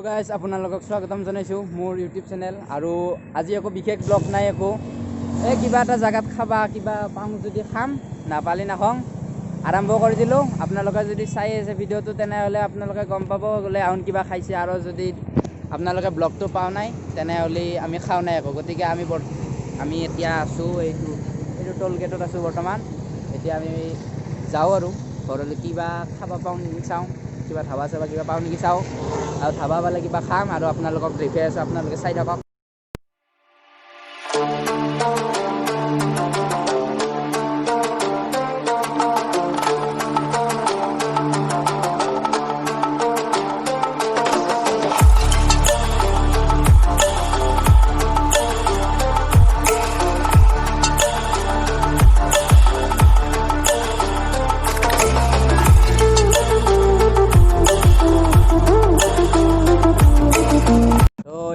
Guys, আপোনালোকক স্বাগতম জনাইছোঁ মোৰ ইউটিউব চেনেল। আৰু আজি একো বিশেষ ব্লগ নাই একো, এই কিবা এটা জেগাত খাবা কিবা পাওঁ যদি খাম, নাপালি নাখাওঁ। আৰম্ভ কৰি দিলোঁ। আপোনালোকে যদি চাই আছে ভিডিঅ'টো তেনেহ'লে আপোনালোকে গম পাব গ'লে আহোন কিবা খাইছে। আৰু যদি আপোনালোকে ব্লগটো পোৱা নাই তেনেহ'লে আমি খাওঁ নাই একো। গতিকে আমি এতিয়া আছোঁ এইটো এইটো টোল গেটত আছোঁ বৰ্তমান। এতিয়া আমি যাওঁ আৰু ঘৰলৈ, কিবা খাব পাওঁ নেকি চাওঁ, কিবা ধাবা চাবা কিবা পাওঁ নেকি চাওঁ, আৰু ধাবা পালে কিবা খাম আৰু আপোনালোকক দেখুৱাই আছোঁ, আপোনালোকে চাই থাকক।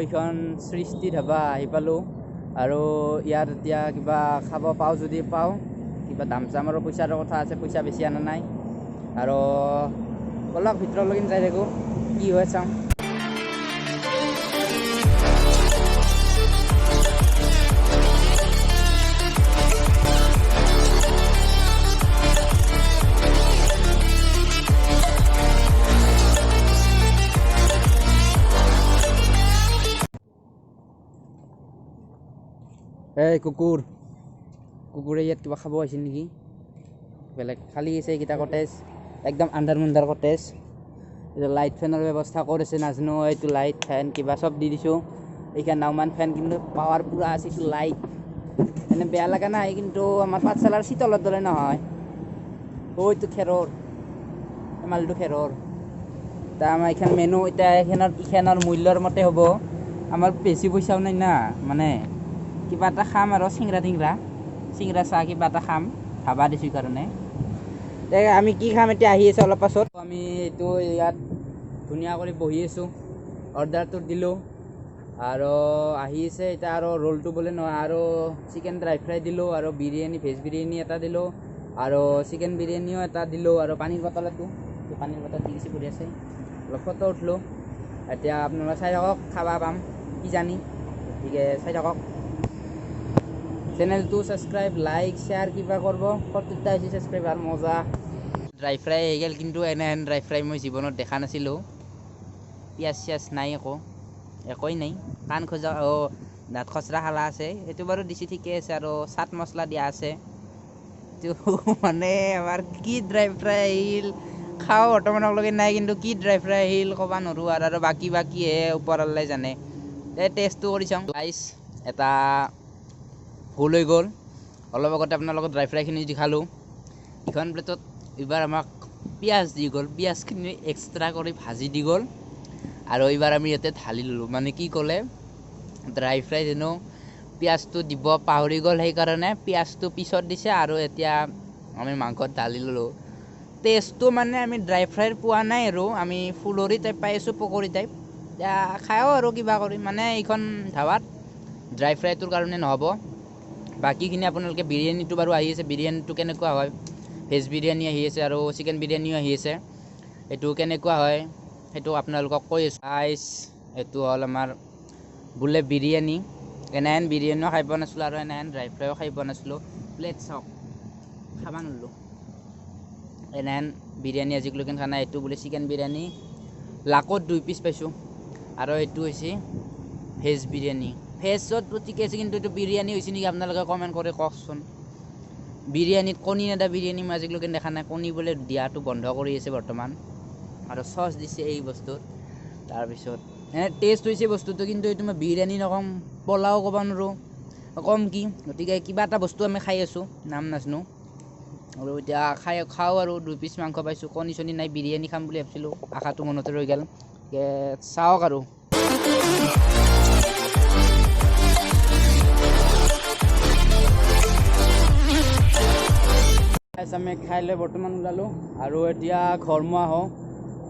এইখন সৃষ্টি ধাবা আহি পালোঁ আৰু ইয়াত এতিয়া কিবা খাব পাওঁ যদি পাওঁ, কিবা দাম চামৰো পইচাৰো কথা আছে, পইচা বেছি অনা নাই। আৰু অলপ ভিতৰলৈকে যাই থাকোঁ, কি হয় চাওঁ। এই কুকুৰ, কুকুৰে ইয়াত কিবা খাব আহিছিল নেকি? বেলেগ খালী আছে এইকেইটা কটেজ, একদম আন্ধাৰ মুন্ধাৰ কটেজ। এইটো লাইট ফেনৰ ব্যৱস্থা কৰিছে নাজানো, এইটো লাইট ফেন কিবা চব দি দিছোঁ। এইখন নাওমান ফেন কিন্তু পাৱাৰ পূৰা আছে। এইটো লাইট এনে বেয়া লগা নাই, কিন্তু আমাৰ পাঠশালাৰ শীতলৰ দৰে নহয়। এইটো খেৰৰ, এই মালটো খেৰৰ। এতিয়া আমাৰ এইখন মেনু, এতিয়া এইখনৰ মূল্যৰ মতে হ'ব। আমাৰ বেছি পইচাও নাই না, মানে কিবা এটা খাম আৰু চিংৰা টিংৰা, চিংৰা চাহ কিবা এটা খাম, ধাবা দিছোঁ কাৰণে। আমি কি খাম এতিয়া আহি আছে অলপ পাছত। আমি এইটো ইয়াত ধুনীয়া কৰি বহি আছোঁ, অৰ্ডাৰটো দিলোঁ আৰু আহি আছে এতিয়া। আৰু ৰোলটো বোলে নহয়, আৰু চিকেন ড্ৰাই ফ্ৰাই দিলোঁ, আৰু বিৰিয়ানী ভেজ বিৰিয়ানী এটা দিলোঁ, আৰু চিকেন বিৰিয়ানীও এটা দিলোঁ, আৰু পানীৰ বটল এইটো পানীৰ বটল দি দিছে, পৰি আছে। অলপ ফটো উঠলোঁ। এতিয়া আপোনালোকে চাই থাকক, খাবা পাম কিজানি, গতিকে চাই থাকক। চেনেলটো ছাবস্ক্ৰাইব, লাইক, শ্বেয়াৰ কিবা কৰিব। 70টা হৈছে ছাবস্ক্ৰাইবাৰ, মজা। ড্ৰাই ফ্ৰাই আহি গ'ল, কিন্তু এনেহেন ড্ৰাই ফ্ৰাই মই জীৱনত দেখা নাছিলোঁ। পিঁয়াজ চিয়াজ নাই, একো একোৱেই নাই। কাণ খোজা অ' দাঁত খচৰা খালা আছে, সেইটো বাৰু দিছে ঠিকে আছে। আৰু চাট মছলা দিয়া আছে। এইটো মানে আমাৰ কি ড্ৰাই ফ্ৰাই আহিল খাওঁ বৰ্তমানলৈকে নাই, কিন্তু কি ড্ৰাই ফ্ৰাই আহিল ক'ব নোৱাৰোঁ আৰু। আৰু বাকী বাকীহে ওপৰলৈ জানে। এই টেষ্টটো কৰি চাওঁ। ৰাইচ এটা ভুল হৈ গ'ল, অলপ আগতে আপোনালোকৰ ড্ৰাই ফ্ৰাইখিনি দেখালোঁ। ইখন প্লেটত এইবাৰ আমাক পিঁয়াজ দি গ'ল, পিঁয়াজখিনি এক্সট্ৰা কৰি ভাজি দি গ'ল। আৰু এইবাৰ আমি ইয়াতে ঢালি ল'লোঁ। মানে কি ক'লে, ড্ৰাই ফ্ৰাই যেনো পিঁয়াজটো দিব পাহৰি গ'ল, সেইকাৰণে পিঁয়াজটো পিছত দিছে। আৰু এতিয়া আমি মাংসত ঢালি ল'লোঁ। টেষ্টটো মানে আমি ড্ৰাই ফ্ৰাইৰ পোৱা নাই, আৰু আমি ফুলৰি টাইপ পাই আছোঁ, পকৰী টাইপ। এতিয়া খাওঁ আৰু কিবা কৰি, মানে এইখন ধাবাত ড্ৰাই ফ্ৰাইটোৰ কাৰণে নহ'ব। বাকীখিনি আপোনালোকে বিৰিয়ানীটো বাৰু আহি আছে, বিৰিয়ানীটো কেনেকুৱা হয়, ভেজ বিৰিয়ানী আহি আছে আৰু চিকেন বিৰিয়ানীও আহি আছে, এইটো কেনেকুৱা হয় সেইটো আপোনালোকক কৈ আছোঁ। ৰাইচ এইটো হ'ল আমাৰ বোলে বিৰিয়ানী। এনেহেন বিৰিয়ানীও খাই পোৱা নাছিলোঁ আৰু এনেহেন ড্ৰাই ফ্ৰাইও খাই পোৱা নাছিলোঁ। প্লেট চাওক, খাব নোৱাৰিলোঁ। এনেহেন বিৰিয়ানী আজিলৈকে খোৱা নাই। এইটো বোলে চিকেন বিৰিয়ানী, লাকত 2 পিচ পাইছোঁ। আৰু এইটো হৈছে ভেজ বিৰিয়ানী। ভেজত ঠিকে আছে, কিন্তু এইটো বিৰিয়ানী হৈছে নেকি আপোনালোকে কমেণ্ট কৰি কওকচোন। বিৰিয়ানীত কণী নেদা বিৰিয়ানী মই আজিলৈকে দেখা নাই। কণী বোলে দিয়াটো বন্ধ কৰি আছে বৰ্তমান। আৰু চচ দিছে এই বস্তুত। তাৰপিছত এনে টেষ্ট হৈছে বস্তুটো, কিন্তু এইটো মই বিৰিয়ানী নকম, পোলাও ক'ব নোৱাৰোঁ, কম কি। গতিকে কিবা এটা বস্তু আমি খাই আছোঁ, নাম নাজানো। আৰু এতিয়া খাওঁ আৰু 2 পিচ মাংস পাইছোঁ, কণী চণী নাই। বিৰিয়ানী খাম বুলি ভাবিছিলোঁ, আশাটো মনতে ৰৈ গ'ল। গতিকে চাওক আৰু। আমি খাই লৈ বৰ্তমান ওলালোঁ আৰু এতিয়া ঘৰমুৱা হওঁ।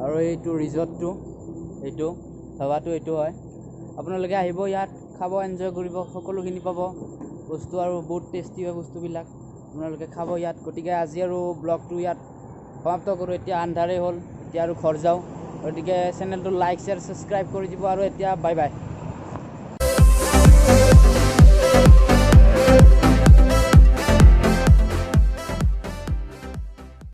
আৰু এইটো ৰিজৰ্টটো, এইটো ধাবাটো এইটো হয়। আপোনালোকে আহিব ইয়াত খাব, এনজয় কৰিব, সকলোখিনি পাব বস্তু আৰু বহুত টেষ্টি হয় বস্তুবিলাক। আপোনালোকে খাব ইয়াত। গতিকে আজি আৰু ব্লগটো ইয়াত সমাপ্ত কৰোঁ। এতিয়া আন্ধাৰেই হ'ল, এতিয়া আৰু ঘৰ যাওঁ। গতিকে চেনেলটো লাইক, শ্বেয়াৰ, ছাবস্ক্ৰাইব কৰি দিব। আৰু এতিয়া বাই বাই।